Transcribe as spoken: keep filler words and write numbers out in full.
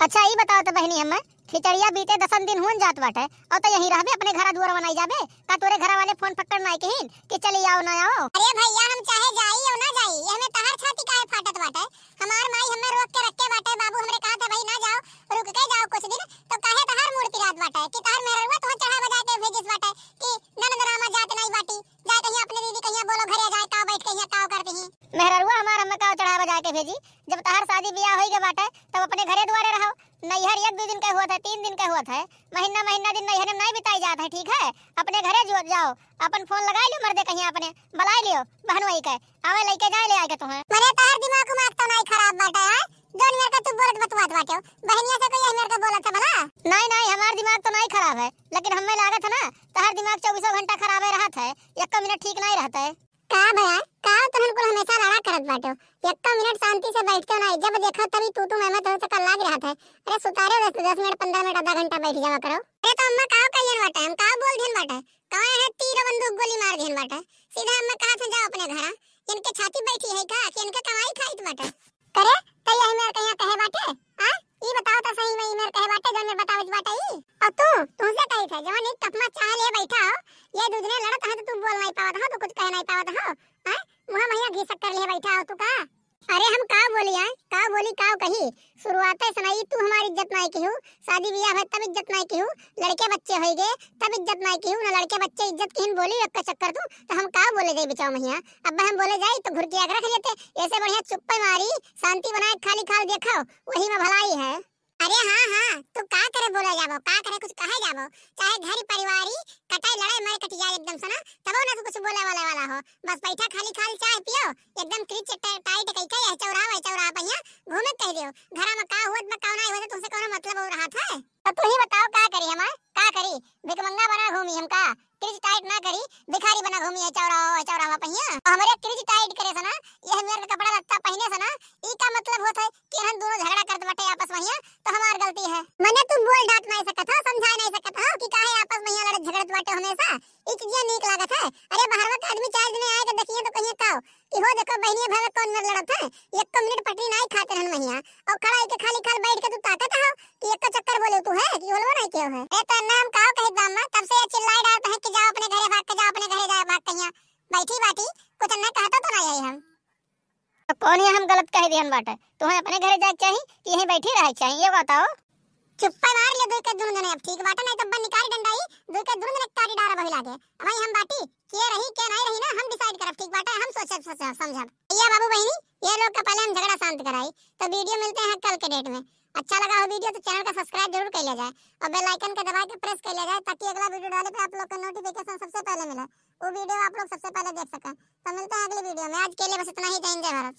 अच्छा, ई बताओ त बहिनी, हम्मे खिचड़िया बीते दसन दिन हुअन जात बाटे, अउ त यहीं रहबे, अपने घरा दुआर नाई जाबे? का तोरे घरा वाले फोन फक्कड़ नाई कहिन कि चली आओ ना आओ? अरे भइया, हम चाहे जाई अउ ना जाई, एहमे तहार छाती काहे फाटत बाटे? हमार माई हम्मे रोक के रखे बाटे, बाबू हमरे कहत है, "भाई ना जाओ, रुक के जाओ कुछ दिन।" तो काहे तहार मूड़ पिरात बाटे कि तहार मेहररुआ तुहें चढ़ा बजा के भेजिस बाटे कि ननद रामा जात नाई बाटी, जाए कहिया अपने दीदी कहिया बोलो घरे जाए, काव बैठ कहिया काव करती ही। मेहररुआ हमार हम्मे काव चढ़ा बजा के भेजी? जब तहार शादी बियाह होई गए बाटे, तब अपने घरे दुआरे रहो। नैहर एक दू दिन के होत है, तीन दिन के होत है, महीना महीना दिन नैहर में नाई बिताई जात है, ठीक है? अपने घरे जो जाओ, अपन फोन लगाई लियो मर्दे कहिया, अपने बुलाई लियो बहनोई के, आवे लइके जाए ले आके तुहें। मने तहार दिमाग उमाग तो नाई खराब बाटे, हैं? जौन मेर के तू बोलत बतुआत बाटे हो, बहनिया से कोई यही मेर के बोलत है भला? नाई, नाई, हमार दिमाग तो नाई खराब है, लेकिन हम्मे लागत है ना, तहार दिमाग चउबीसों घंटा खराबे रहत है, एक्को मिनट ठीक नाई रहत है। का भया, का तुहन कुल हमेशा लड़ा करत बाटे हो? एक्को मिनट शांति से बैठते हो नाई, जब देखो तभी तू तू मैं मैं तुहन से कर लाग रहत है। अरे सुतारे दस, दस मिनट, पन्द्रह मिनट, आधा घंटा बैठ जावा करो। अरे तो अम्मा काव कहियन बाटे, हम काव बोल दिहन बाटे, कवा है तीर बंदूक गोली मार दिहन बाटे, सीधा अम्मा कहा था जाओ अपने घरा, इनके छाती बैठी है का कि इनके कमाई खाइत बाटे? करे, त यही मेर कहिया कहे बाटे? आ? ई बताओ त सही में ई मेर कहे बाटे, जौन मेर बतावत बाटे ई? अउ तू, तुहसे कही थे, जवन एक कप में चाह ले बैठा हो, ये दू जने लड़त हैं तो तू बोल नाई पावत हो, तो कुछ कह नाई पावत हो, हैं? मुँह महिया घी शक्कर ले बैठा हो तू का? अरे हम का बोली आए, का बोली, का कही? शुरुआते से ना ई तू हमारी इज्जत नाई किहू, शादी बियाह भय तब इज्जत नाई किहू, लड़के बच्चे होई गए तब इज्जत नाई किहू, ना लड़के बच्चे इज्जत किहिन बोली एक चक्कर तू, तो हम का बोले जाई बचाओ महिया? अब हम बोले जाई तो घुर के आग रख लेते, ऐसे बढ़िया चुप्पे मारी, शांति बनाए खाली खाल देखो, वही में भलाई है। अरे हाँ, हाँ, तू का करे बोले जाबो, का करे कुछ कहे जाबो, चाहे घर परिवारी कटाई लड़ाई मरे कट जाए एकदम से ना, तबो ना तू कुछ बोले वाले वाला हो। बस बैठा खाली खाल चाय पियो, एकदम क्रिच टा-, टाइट कई के यह चौराहा वह चौराहा पहिया घूमे कह दियो। घरा में का होत बा, का ना होत, तुमसे कौनो मतलब हो रहा था? तो तू ही बताओ का करी हम, का करी? भिकमंगा बना घूमी हम का? क्रिच टाइट ना करी, भिखारी बना घूमी है चौराहा, चौराहा पहिया। और हमरे क्रिच टाइट करे से ना, यह मेर के कपड़ा लत्ता पहने से ना, ई का मतलब होत है कि हम दोनों झगड़ा करत बाटे आपस में हिया, तो हमार गलती है। मने तू बोल डांट नहीं सकत हो, समझा नहीं सकत हो कि काहे आपस में हिया लड़त झगड़त बाटे हमेशा? ई चीजें नीक लागत है? अरे बाहरवा के आदमी चार दिन आए के देखिए तो कहिए का कि हो देखो बहनिया भाई कौन मेर लड़त है, एक मिनट पटरी नहीं खाते रहन महिया, और खड़ा होके खाली खाल बैठ के तू ताकत हो कि एक चक्कर बोले तू है कि बोलबो नहीं किया है। ए तो ना हम काव कहित बा अम्मा, तब से ये चिल्लाई डालत है कि जाओ अपने घरे भाग के, जाओ अपने घरे, जाओ भाग के हिया बैठी बाटी, कुछ ना कहता तो नहीं है हम। तो कौन ये हम गलत कह दिहन बाटे? तुहें अपने घरे जाए के चाही कि यहीं बैठी रहे के चाही, ये बताओ। चुप्पे मार ले दुई के दुनु जने, अब ठीक बाटे, नहीं तो बन निकारी डंडाई, दुई के दुनु जने काटी डारा बही लागे। अब भाई हम बाटी, के रही, के नहीं रही ना, हम डिसाइड करब, ठीक बाटे, हम सोचब, सोचब, समझब। भैया बाबू बहिनी, ये लोग का पहले हम झगड़ा शांत कराई, तो वीडियो मिलते हैं कल के डेट में। अच्छा लगा हो वीडियो तो चैनल का सब्सक्राइब जरूर कर लिया जाए और बेल आइकन का दबा के प्रेस कर लिया जाए, ताकि अगला वीडियो डाले पे आप लोग का नोटिफिकेशन सबसे पहले मिले, वो वीडियो आप लोग सबसे पहले देख सकें। तो मिलते हैं अगली वीडियो में, आज के लिए बस इतना ही, जय हिंद, जय भारत।